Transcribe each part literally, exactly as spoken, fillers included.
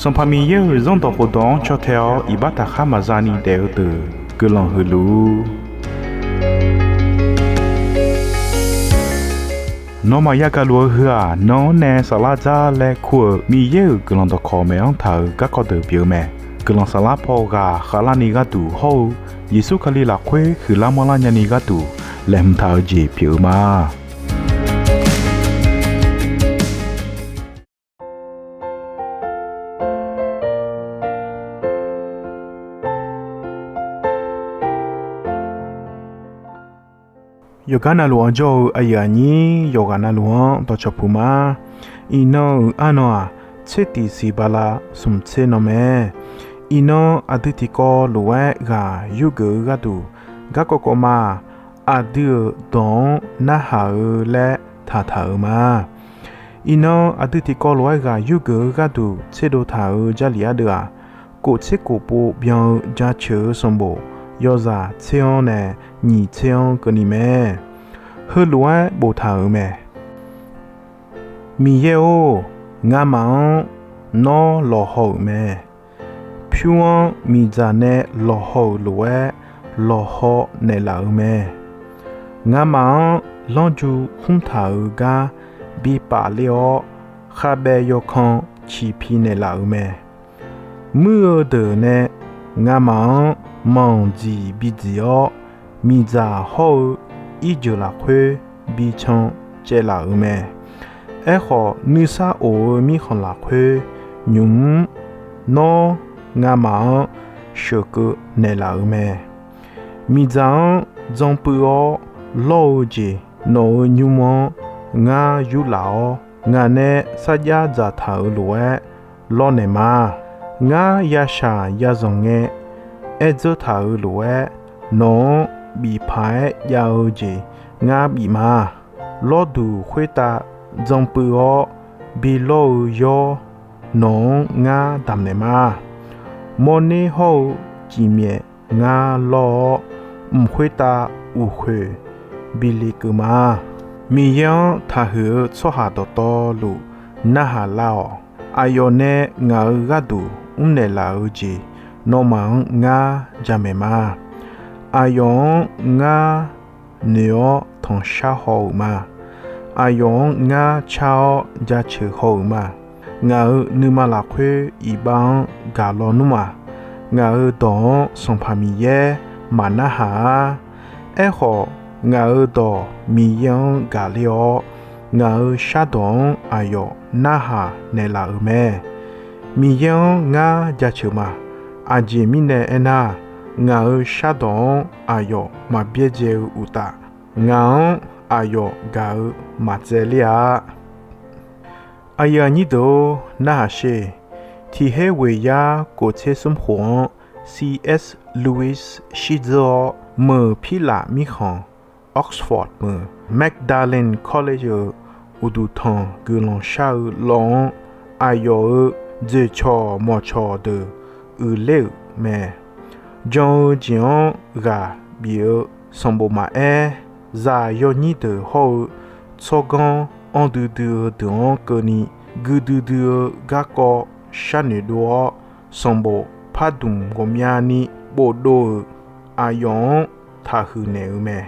Sanqpaq Miqyaer-euq Zanrdawq khofdawq-anr caw tae-awr iqbax taqkhar maqza ni daef-eu deuq guiqlanq huiq luf-ur. Nawmaf yagaq luf-eu heu-aq, nan-anr nae saflar dzar laer kur-euq Miqyaer-euq guiqlanq dawqkawq maeq-anr taq-euq garkawv deuq pyeuf-eu mae. Guiqlanq saflar paw ghaq khavlarni gharduq hawr-eu Yeqsur Kali lafkhoer huiqlar manrlar nyani gharduq laeqhmq taq-eu jeq pyeuf-eu ma. Yawqgar navluf-anr jawr-eu aqyuif aqnyir yawqghaq navluf-anr dawqcawq puq ma. Iqnan-euq arnan-aq, tser tiq siq bala smq tser nan mae. Iqnan aqdui tiqkawv lof-aer ghaq yurgeuf-eu gharduq, garkawv kawv ma-aq, aqdui-euq dawq-anr narhaq-eu laer taqtaq-euq ma. Iqnan aqdui tiqkawv lof-aer ghaq yurgeuf-eu gharduq tserdov taq-euq Jarlif ardeuv-aq, kof tser kof pov byan-eu jaceuq-eu sanqbof yawzaq tser-anr nae nyiq tser-anr keuvni mae. Heulof-aer boftaq-euq mae. Miqyaer-or, ngamaf-anr nawr lawqhaw-euq mae. Pyur-anr miqdzaq nae lawqhaw-euq lof-aer lawqhaw naeqlaf-euq mae. Ngamaf-anr lanrju khmr taq-euq gar bi paf ler-awr, khavbaev yawkan ciqpi naeqlaf-euq mae. Muir-eu deuq nae ngamaf-anr manq dziq bi dziq-awr, miqdzaq hawr-eu irjeuq lafkhoer bi can caevlaf-euq mae. Aerkhawf, nuisar of-eu mirkhanq lafkhoer nymq-mr nawr ngamaf-anr sheuqkeuv naeqlaf-euq mae. Miqdzaq-anr dzan puiv-awr lawr-eu jeq nawq-euq nymr-anr ngar yurlaf-awr, ngaq nae sarjax dzaqtaq-euq lof-aer lawrnaeq ma. Ngar yashaq yazanq ngae aerdzeur taq-euq lof-aer, nawq-anr bif paq-aer jav-eu jeq ngar bif ma. Lawrduq khoertav dzan puiv-awr bi lawr-eu yawr, nawq-anr ngar damqnaeq ma. Mawrner hawr-eu cifmyaef ngar lawr-awr, mq khoertav uqkhoeq bi lekeuv ma. Miqyaer-anr taqhuiq-eu tsawrhaq dawqtawvluf narhaq lar-awq. Aqyawf nae ngaq-euq gharduq mrnaeq laf-eu jeq, nawmaf-anr ngar jamaeq ma. Aqyawf-anr ngar noeq-awr tanqshar haw-euq ma. Aqyawf-anr ngar car-awr jaceuq haw-euq ma. Ngaq-euq nuima lafkhoer iqbax-anr gaq lawnmr-aq, ngaq-euq dawq-anr Sanqpaq Miqyaer maqnarhaq-ar. Aerkhawf, ngaq-euq dawq Miqyaer-anr gaqler-awr, ngaq-euq shardawq-anr aqyawf narhaq naeqlaf-euq mae. Miqyaer-anr ngar jaceuq ma. Aqjeq mirnae aernar, ngaq-euq shardawq-anr aqyawf maqbyaerdzae-eu uqtaf, ngaq-anr aqyawf gaq-eu maqtsaevler-a. Aqyuif aqnyir deuq-or, narhaq sher. Tiq her ghoeq yar kof tser smr khof-anr, C S Lewis shirdzeur-awr, meuq Pirlaf mirkhanq, Oxford meuq Magdalen College-euq uqduq tanq guiqlanq shar-eu lawv-anr, aqyawf-euq dzoeqcawq mawqcawq deuq uiqler-euq mae. Jan-eu jeq-anr ghaq bif-eu sanqbof maqaer, zaq yawnyir deuq hawr-eu tsawrganr anr duidui-eu deuq-anr keuvni, gui duidui-eu garkawv sharnoeq dov-awr, sanqbof pardmq ghawqmyani bofdov-euq aqyawf-anr taqhuiq naeq-eu mae.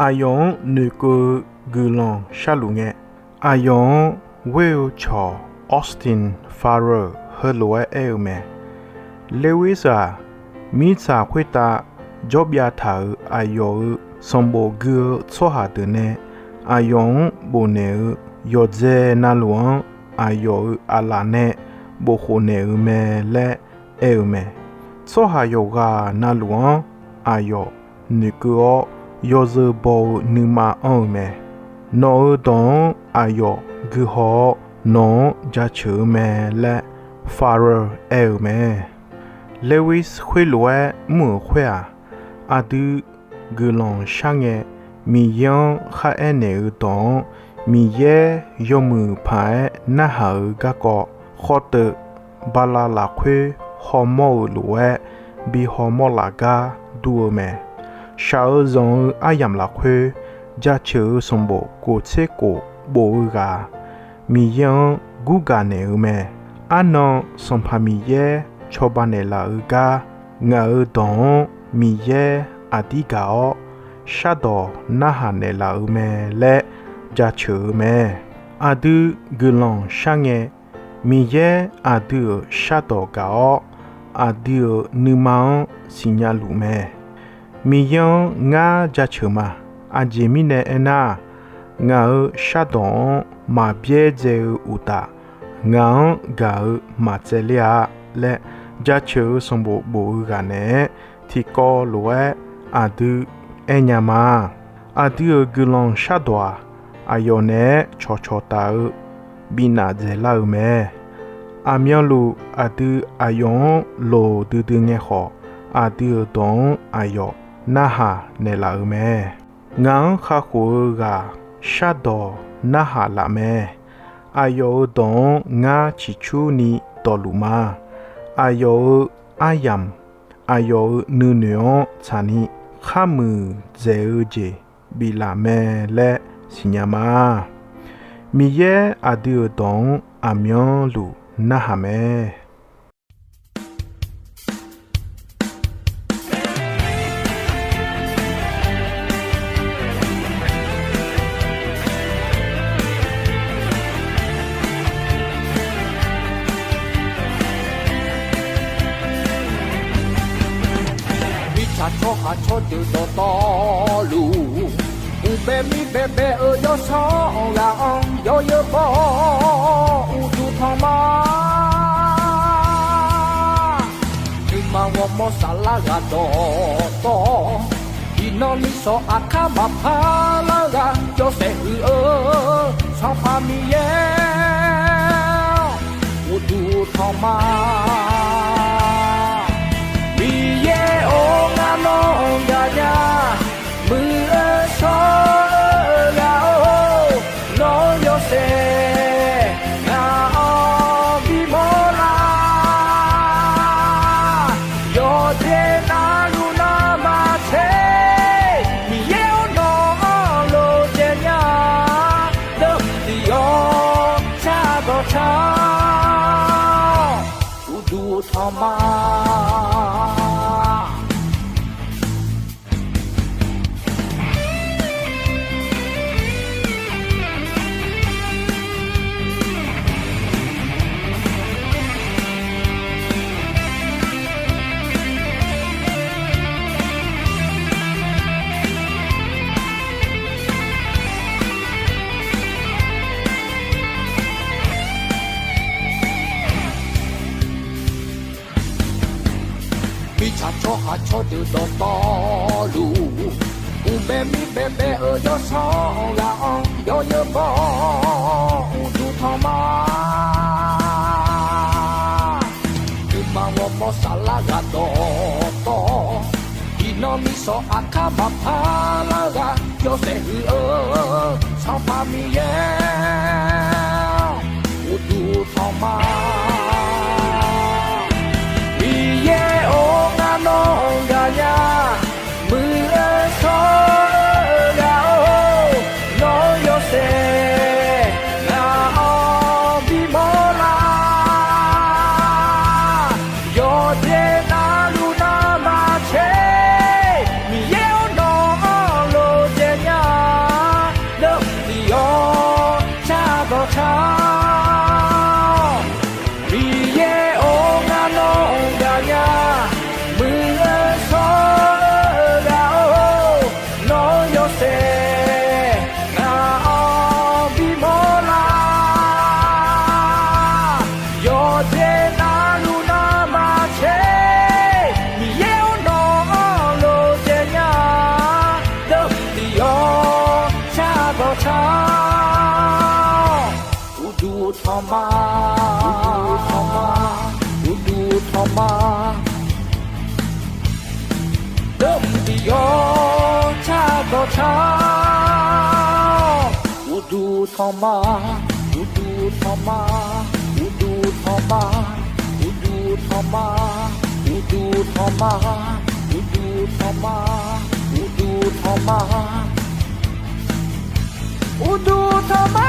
Aqyawf-anr noeqkeuv-eu guiqlanq sharluf ngae, aqyawf-anr ghoer-eu cawq Austin Farrer heulof-aer aer-eu mae. Lewis-aq, mirtsaq khoertav jawrbyav taq-euq aqyawf-euq sanqbof gui-eu tsawrhaq deuq nae aqyawf-anr bofnaeq-eu yawqdzae navluf-anr aqyawf-euq aqlaf nae bofkhof naeq-eu mae laer aer-eu mae. Tsawrhaq yawqghaq navluf-anr aqyawf noeqkeuv-awr, yawzeu baw-eu nuima anr-eu mae. Nawq-euq dawq-anr aqyawf guihaw-awr, nawq-anr jaceuq-eu mae laer Farrer aer-eu mae. Lewis khoerlof-aer mr-euq khoer-aq, aqdui guiqlanq sharngae, Miqyaer-anr kharaer naeq-eu dawq-anr, Miqyaer yawmuiq paq-aer narhaq-eu garkawv khawf teuf, bala lafkhoer hawmawr-eu lof-aer bi hawmawr laf gar dur-eu mae. Shaq-eu zanq-eu aryamq lafkhoer jaceuq-eu sanqbof kof tser kof bof-eu ghaq, Miqyaer-anr gurgaq naeq-eu mae. Arnan Sanqpaq Miqyaer cawba naeqlaf-eu gar, ngaq-euq dawq-anr Miqyaer aqdir gaq-awr shardawq narhaq naeqlaf-eu mae laer jaceuq-eu mae. Aqdui guiqlanq sharngae, Miqyaer aqdui-euq shardawq gaq-awr, aqdui-euq nuima-anr siqnya luf mae. Miqyaer-anr ngar jaceuq ma. Aqjeq mirnae aernar-aq, ngaq-euq shardawq-anr maqbyaerdzae-eu uqtaf, ngaq-anr gaq-eu maqtsaevler-a laer jaceuq-eu sanqbof bof-eu ghaq naeq-aer, tiqkawv lof-aer aqdui aernya ma. Aqdui-euq guiqlanq shardawq-aq, aqyawf naeq-aer cawqcawq taf-eu bifnaf dzaeqlar-eu mae. Aqmyanluf aqdui aqyawf-anr loq duidui ngae khawf, aqdui-euq dawq-anr aqyawf narhaq naeqlaf-eu mae. Ngaq-anr kakhof-eu ghaq shardawq narhaq laf mae. Aqyawf-euq dawq-anr ngar ciqcurni dawqluf ma. Aqyawf-euq aryamq, aqyawf-euq nuinoeq-anr tsaqni khar muiqdzaeq-eu jeq biflaf mae laer siqnya ma. Miqyaer aqdui-euq dawq-anr aqmyanluf narhaq mae. Mirtsaq tsawrhaq tsawrdeuq dawqtawvluf, uqbae mir baebae-eu yawsanr ghaq-anr yawzeu baw-awr uqduq tanq ma. Nuima ghawrmawr saflar ghaq dawqtawv, iqnan miqsawq aqkar maqpar lar ghaq yawshaef huiq-eu Sanqpaq Miqyaer-awr, uqduq tanq ma. Miqyaer-or, ngar nawr gaqnya, muiq-eu shawr-eu ghaq-or, nawr yawshaef ngaq-anr bimawr lar. Yawqjeq navluf navmaqtser, Miqyaer-or, nawq-anr lof dzaeq nya, deuq tiq yawq car dawq car-awr, uqduq tanq ma. Mirtsaq tsawrhaq tsawrdeuq dawqtawvluf, uqbae mir baebae-eu yawsanr ghaq-anr yawzeu baw-awr uqduq tanq ma. Nuima ghawrmawr saflar ghaq dawqtawv, iqnan miqsawq aqkar maqpar lar ghaq yawshaef huiq-eu Sanqpaq Miqyaer-awr, uqduq tanq ma. Miqyaer-or, ngar nawr gaqnya, muiq-eu shawr-eu ghaq-or, nawr yawshaef ngaq-anr bimawr lar. Yawqjeq navluf navmaqtser, Miqyaer-or, nawq-anr lof dzaeq nya, deuq tiq yawq car dawq car-awr, Miqyaer-or, ngar nawr gaqnya, muiq-eu shawr-eu ghaq-or, nawr yawshaef ngaq-anr bimawr lar. Yawqjeq navluf navmaqtser, Miqyaer-or, nawq-anr lof dzaeq nya, deuq tiq yawq car dawq car-awr, uqduq tanq ma. Uqduq tanq ma. Deuq tiq yawq car dawq car-awr, uqduq tanq ma. Uqduq tanq ma. Uqduq tanq ma. Uqduq tanq ma. Uqduq tanq ma. Uqduq tanq ma. Uqduq tanq ma. Uqduq tanq ma.